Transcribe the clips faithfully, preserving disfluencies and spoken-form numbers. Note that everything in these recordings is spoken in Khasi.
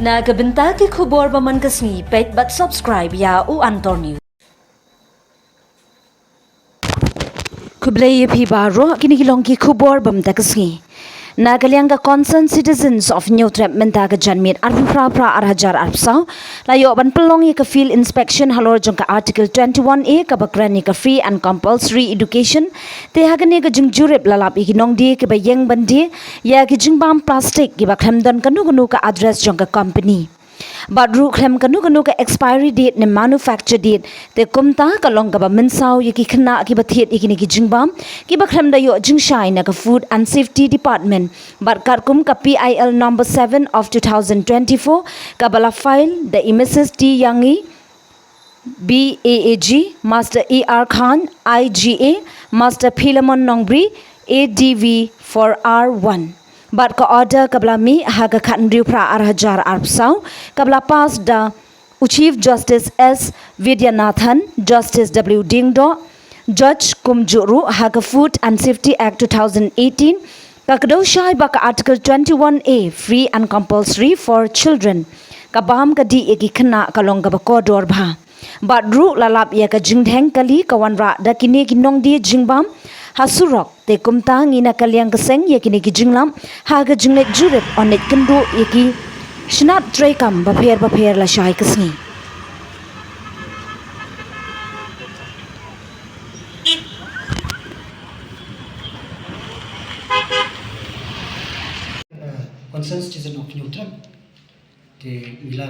Na ka bynta ki khubor ba man ka sngi, peit bad subscribe ïa u Antor News. Khublei ïa phi baroh, kine ki long ki khubor ba mynta ka sngi. Na ka liang ka Concerned Citizens of Hynñiewtrep mynta ka janmiet arphew phra phra ar hajar arphew saw la ïoh ban pynlong ïa ka field inspection halor jong ka Article twenty-one A kaba kren ïa ka free and compulsory education. Te ha kane ka jingjurip la lap ïa ki nongdie kiba ïeng ban die ïa ki jingbam plastik kiba khlem don kano kano ka address jong ka company. Bad ruh khlem kano kano ka expiry date ne manufacture date. Te kumta ka long kaba mynsaw ïa ki khynnah kiba thied ïa kine ki jingbam kiba khlem da ïoh jingshai na ka Food and Safety Department. Bad katkum ka P I L number seven of two thousand twenty-four kaba la file da i Missus T Yangi, B A A G, Master A R Khan, I G A, Master Philemon Nongbri, A D V four R one. Bad ka order kaba la mih ha ka khathynriew phra ar hajar arphew saw kaba la pass da u Chief Justice S Vidyanathan, Justice W Diengdoh, Judge kumjuh ruh ha ka Food and Safety Act two thousand eighteen, ka kdew shai ba ka Article twenty-one A, free and compulsory for children, ka bam ka dih ïa ki khynnah ka long kaba kordor bha. Bad ruh la lap ïa ka jingdheng kali ka wanrah da kine ki nongdie jingbam ha surok. Te kumta ngi na ka liang ka seng ïa kine ki jinglap ha ka jingleit jurip, yn leit kynduh ïa ki shnat treikam bapher bapher lashai ka sngi. Concerned Citizen of Hynñiewtrep. Te ngi la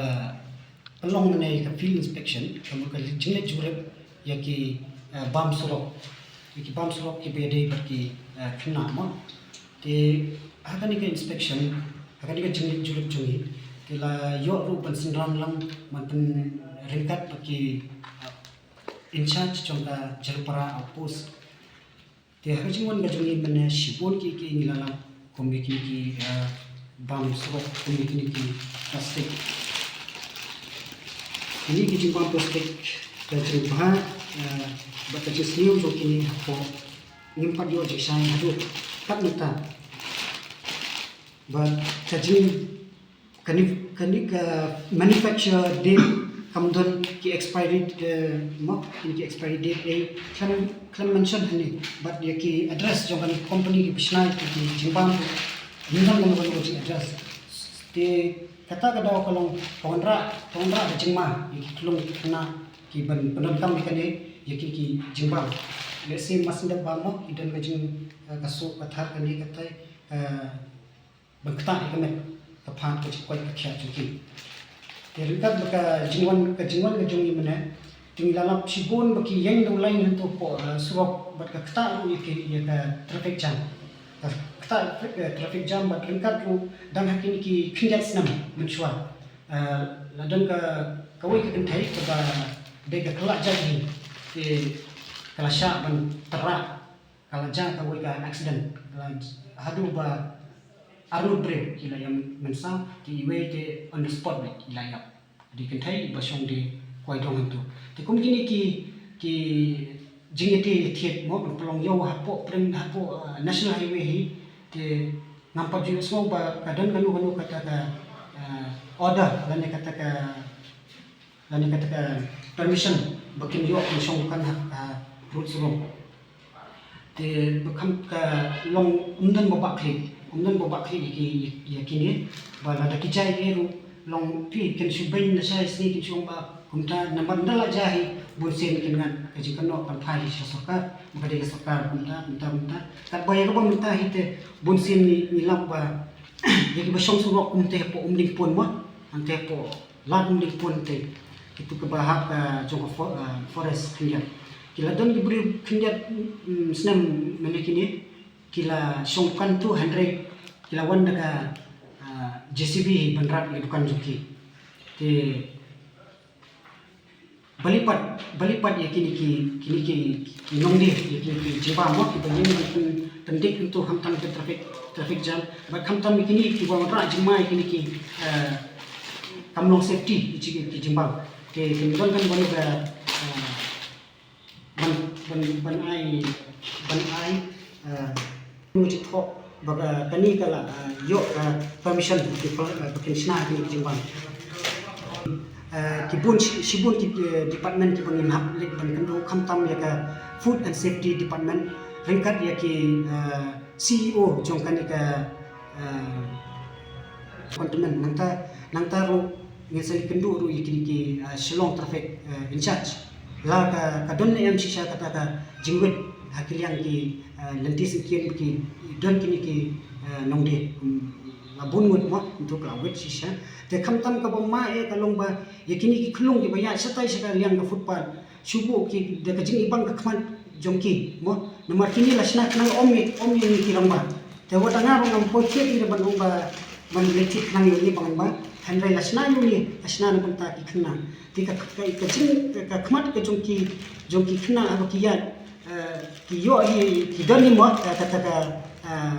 pynlong mynne ka field inspection, ka mut ka jingleit jurip ïa ki, eh, bam surok, ïa ki bam surok kiba ïadei bad ki, eh, khynnah mo. Te ha kane ka inspection, ha kane ka jingleit jurip jong ngi, te la ïoh ruh ban synran lang, ban pynryngkat bad ki, eh, in charge jong ka Jharpara outpost. Te ha ka jingwan ka jong ngi mynne shibun ki ki ngi la lap kum ïa kine ki, eh, bam surok, kum ïa kine ki plastik. Kine ki jingbam plastik ka jingbha, eh, bad ka jingsniew jong kine hapoh ngim pat ïoh jingshai haduh katne mynta. Bad ka jing kane, kane ka manufacture date kam don ki expiry, eh, mo, kine ki expiry date, eh, khlem, khlem mention hangne. Bad ïa ki address jong kane ka company kiba shna ïa ki jingbam, ym don kano kano ka jing address. Te kata ka daw ka long ka wanrah, ka wanrah ka jingma ïa ki khyllung khynnah ki ban pyndonkam ïa kane, ïa kine ki jingbam. Let's say, mar shu dep bam mo, ki don ka jing, eh, ka suk ka thar kane katai, eh, ban ktah ïa ka met ka phad ka jingkoit ka khiah jong ki. Te ryngkat bad ka jingwan, ka jingwan ka jong ngi mynne, te ngi la lap shibun ba ki ïeng da u lain hangto hapoh, eh, surok bad ka ktah ruh ïa ki, ïa ka traffic jam. Ka ktah, eh, traffic jam bad ryngkat ruh dang ha kine ki khyndiat snem mynshuwa, eh, la don ka, kawei ka kynthei kaba dei ka khlajai hi, te ka la shah ban tyrrah, ka la jia kawei ka accident, ka la haduh ba arngut briew ki la ïam mynsaw, te iwei te on the spot beit i la ïap. Dei kynthei ba shong dei Kwai Dong hangto. Te kum kine ki, ki jingïatei thied mo, pynlong ïew hapoh pyrthei, hapoh, uh, National Highway hi, te ngam pat ju sngew ba ka don kano kano kata ka, uh, order lane kata ka lane kata ka permission ba kin ïoh kin shong dukan ha, ha road surok. Te ba kham ka long ym don ba bah khlieh, ym don ba bah khlieh ïa ki, ïa kine, ba lada ki jia ei ei ruh long phi kin shu beiñ lashai sngi kin shu ong ba kumta, namar ynda la jia hi bun sien kin ngat ka jingkynnoh pynphai hi sha sorkar, ba ka dei ka sorkar kumta kumta kumta. Katba ïa kaba mynta hi te bun sien ngi, ngi lap ba ïa kiba shong surok kumta hapoh Umdingpun mo, hangta hapoh Lad Umdingpun te, kito kiba hap, eh, jong ka fo-, eh, forest khyndiat. Ki la don ki briew khyndiat, mm, snem mynne kine, ki la shong dukan tu hynrei ki la wan da ka, eh, J C B ban rat ïa ka dukan jong ki. Te balei pat, balei pat ïa kine ki, kine ki, ki nongdie, ïa kine ki jingbam mo, kiba ïeng ban pyn-, pyndik hangto khamtam ka traffic, traffic jam. Bad khamtam ïa kine kiba wanrah jingma ïa kine ki, eh, kam long safety ïa ki, ki jingbam. Te kin don kan ban ba, eh, ban, ban, ban ai, ban ai, eh, ngi ju thoh Ba ka, kane ka la, eh, ïoh ka permission ki pol-, eh, ba kin shna ki jingbam. Eh, ki bun shi-, shibun ki, eh, department kiba ngin hap leit ban kynduh, khamtam ïa ka Food and Safety Department ryngkat ïa ki, eh, C E O jong kane ka, eh, department. Nangta, nangta ruh ngin sa leit kynduh ruh ïa kine ki, eh, Shillong Traffic, eh, in charge. La ka, ka don ne em shisha kata ka jingwit ha ki liang ki, eh, lynti syngkien ba ki don kine ki, eh, nongdie. Hmm, la bun ngut mo, ntu ka la wit shisha. Te khamtam kaba ma eh ka long ba ïa kine ki khyllung kiba ïaid shatai sha ka liang ka footpath, shu buh ki da ka jingibang ka khmat jong ki mo. Namar kine la shna khnang ym ïa, ym ïa ngi ki rangbah. Te wat nga ruh ngam poi thied ïa ban ong ba ban leit thied khnang ïa une bad une ba, hynrei la shna ïa une, la shna na bynta ki khynnah. Te ka, ka, ka jing, ka, ka khmat ka jong ki, jong ki khynnah haba ki ïaid, eh, ki ïoh hi, ki don hi mo, ka, ka, ka, ka, eh,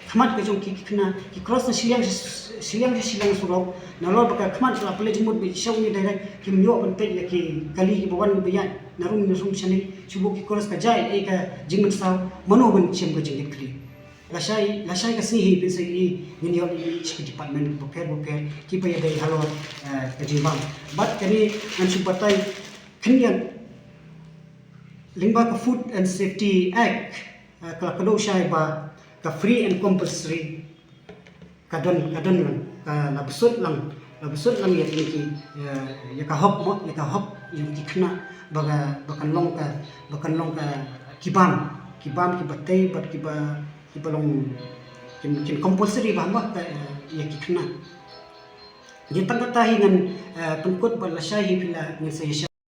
khmat ka jong ki, ki khynnah, ki cross na shiliang, shiliang, shiliang surok, nalor ba ka khmat la pynleit jingmut beit sha une direct, kim ïoh ban peit ïa ki kali kiba wan kiba ïaid na rum na rum shane, shu buh ki cross ka jai, eh, ka jingmynsaw, mano ban shem ka jingkitkhlieh. Lashai, lashai ka sngi hi phin sa ïohi, ngin ïoh ïa ki department bapher bapher kiba ïadei halor, eh, ka jingbam. Bad kane ngan shu batai khyndiat, lyngba ka Food and Safety Act, eh, ka la kdew shai ba ka free and compulsory ka don, ka don lang, ka la bsut lang, la bsut lang ïa kine ki, ïa, ïa ka hok mo, ïa ka hok jong ki khynnah ba ka, ba kan long ka, ba kan long ka ki bam, ki bam kiba tei bad kiba, kiba long kin, kin compulsory bam mo ka, ïa ki khynnah. Ïa tang kata hi ngan, eh, pynkut bad lashai hi phi la ngin sa ïa